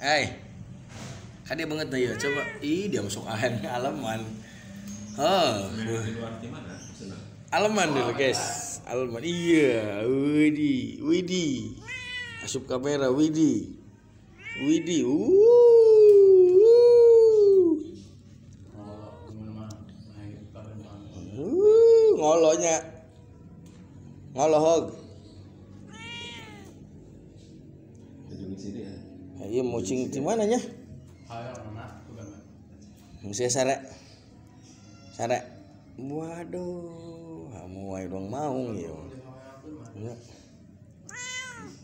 Hey. Kan dia banget ya, coba. Ih, dia masuk air aleman. Oh. Di luar di mana? Aleman dulu, guys. Aleman. Iya, Widi, Widi. Asup kamera Widi. Widi. Ngolonya. Ngolohog. Iya, mucing di mana nya? Mesti sare. Sare. Waduh, kamu wae dong maung ya.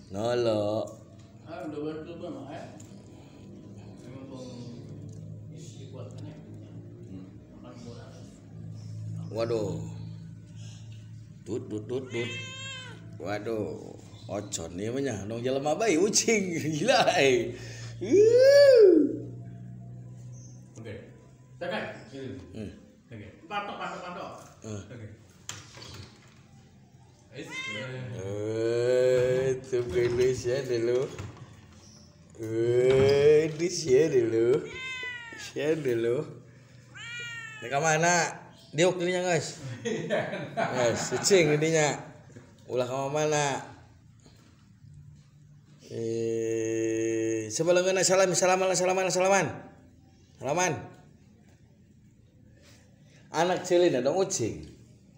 Nolo. Waduh. Tut tut tut tut. Waduh, ocon ieu mah nya, dong jelema bae ucing, gila eh. Oke. Oke. Oke. Patok patok patok. Oke. Itu Indonesia dulu. Indonesia dulu. Indonesia dulu. Mereka mana? Diuk ininya guys. Guys, cicing ininya. Ulah kamu mana? Sebelah mana salam salaman salaman salaman. Salaman. Anak celin ada ucing.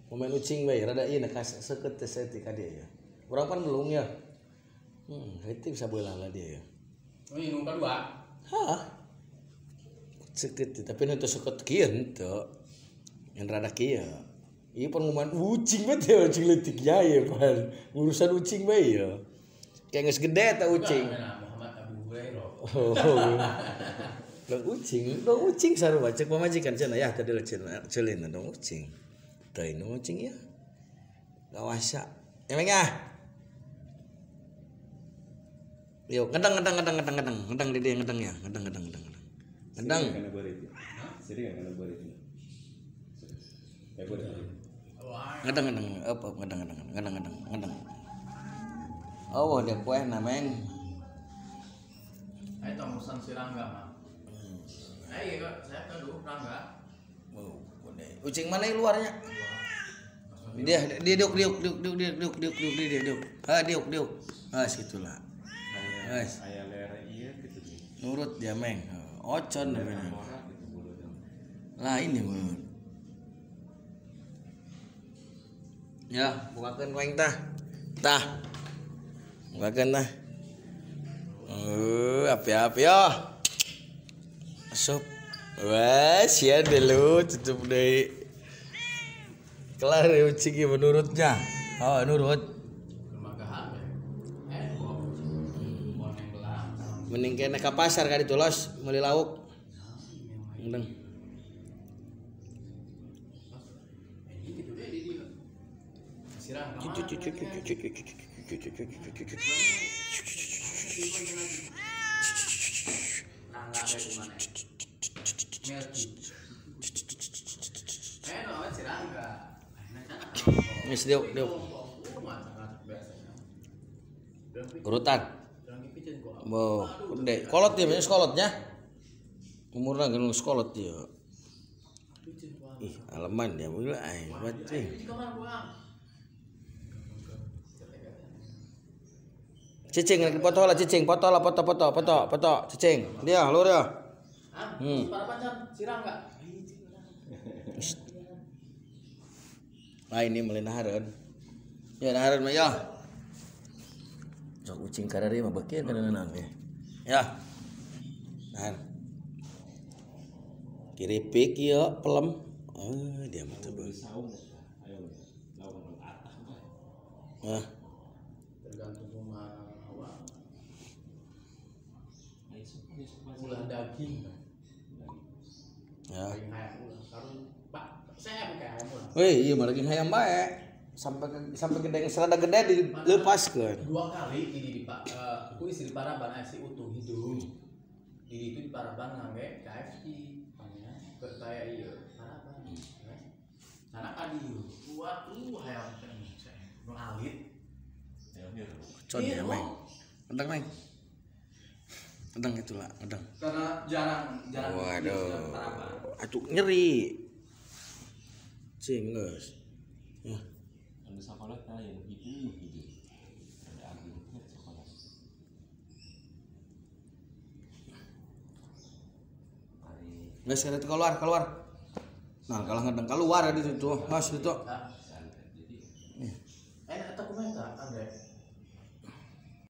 Pemain ucing bae rada ieu kas seukeut teh saeutik ka dia ya. Urang pan belum ya. Itu bisa belah lah dia ya. Oh, ini nu kadua. Hah. Seukeut tapi nu teu seukeut kieu henteu. Yang rada kieu. Ieu pengumuman ucing bae teh ucing leutik ya pan. Urusan ucing bae ya. Kayak geus gede ta ucing. Muhammad Abu Hurairah. Oh. Dong ucing sarua cek pamajikan cenah ya tadi cenah celin dong ucing. Teu nu ucing ya. Gawasa. Emang ya. Yo, ngedang ngedang ngedang ngedang ngedang ngedang di dia ngedang ya, ngedang ngedang ngedang. Ngedang. Siri kana beurit. Ngedang ngedang apa ngedang ngedang ngedang ngedang ngedang. Oh, dia kue nameng. Ayo tong urusan si Rangga mah. Ayo saya ke dulu Rangga. Oh, ucing mana yang luarnya? Dia dia diuk diuk diuk diuk diuk diuk diuk diuk diuk diuk. Ah diuk diuk. Ah situlah. Guys. Aya lere ieu gitu. Nurut dia meng. Ocon namanya. Lah ini mun. Ya, bukakeun kueng tah. Tah. Bukakeun tah. Api-api ya. Asup. Wah, sia dulu tutup deui. Kelar ya ucing menurutnya. Oh, nurut. Mending kena ke pasar kali tulos meuli lauk. Mending. Wis diuk diuk. Urutan. Boh, gede. Kolot dia, banyak sekolotnya. Umurna geus sekolot dia. Ih, aleman dia gila ai, berarti. Cicing lagi foto lah cicing, foto lah foto foto foto foto cicing. Dia lu dia. Sirang enggak? Lah ini meuli nahareun. Ya nahareun mah ya. Sok ucing karari mah beukeun kana naon ya. Ya. Nahar. Kiripik ieu pelem. Oh, dia mah teu beus. Hah. Tergantung rumah awak. Ulah daging. Ya. Wih, iya mah daging hayam bae. Sampai gede serada gede dilepaskeun. Dua kali ini di Pak ku istri Paraban si utuh hidup. Di itu di Paraban ngangge KFC pangnya ke kayak ieu Paraban. Karena kadi buat hayam teh nu alit. Con ya, Meng. Entang, Meng. Ngedeng itulah, ngedeng. Karena jarang jarang. Waduh. Atuh nyeri. Cing geus. Ya. Anu sekolah tah yang gitu gitu. Ada agung sekolah. Geus kada keluar, keluar. Nah, kalau ngedeng keluar di situ. Mas itu. Enak atau kumaha Andre?